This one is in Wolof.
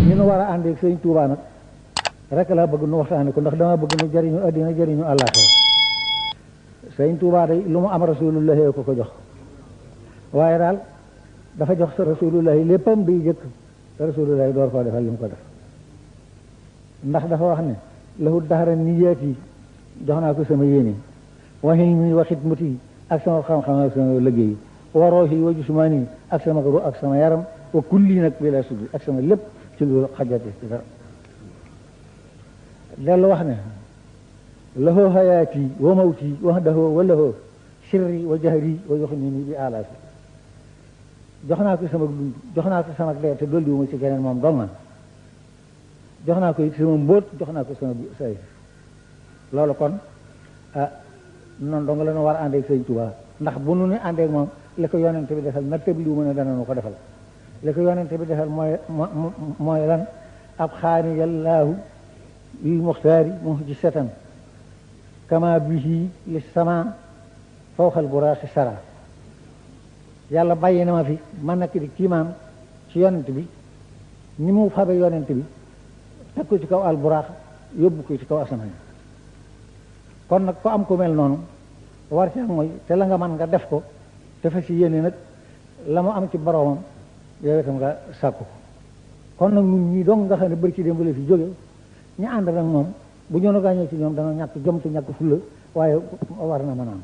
ñu nu war a ànd ak sëñ Tuubaa nag rek laa bëgg nu waxtaane ko ndax dama bëgg nu jëriñu addina jëriñu àllaaxira sëñ Tuubaa day lu mu am rasulullahi ko jox waaye daal dafa jox sa rasulullahi léppam bi jëkk rasulullahi door koo defal li mu ko def ndax dafa wax ne lahu daxara niyaat yi jox naa ko sama yéene waxin mi wa xidmati ak sama xam-xam ak sama liggéey wa roohi wa jusmaani ak sama ru ak sama yaram wa kulli nag bi la suddi ak sama lépp ci lu xajate ci dara dellu wax ne lahu hayaati wa mawti wahdahu wa lahu sirri wa jahri wa yuxnini bi alaasi jox naa ko sama dund jox naa ko sama dee te dolliwuma ci keneen moom dong na jox naa ko it sama mbóot jox naa ko sama say loolu kon noonu dong la ñu war a àndeeg sëñ Tuubaa ndax bu nu ni àndeeg moom li ko yonente bi defal na tëb liwu mën a dana nu ko defal li ko yonente bi defal mooy lan ab xaani yallaahu lil muxtaari muhjisatan kama bihi li sama fawxal buraaxi sara yàlla bàyyi na ma fi man nekk di kiimaan ci yonent bi ni mu fabe yonent bi teg ko ci kaw al buraax yóbbu ko ci kaw asamaan kon nag ko am ko mel noonu war ci mooy te la nga man nga def ko te fa si yéene nag la mu am ci boroomam yow itam nga sàkku ko kon nag ñun ñii dong nga xam ne bëri ci démb la fi jóge ñu ànd nag moom bu ñu gaañee ci ñoom dana ñàkk jom te ñàkk fulla waaye war na mën a am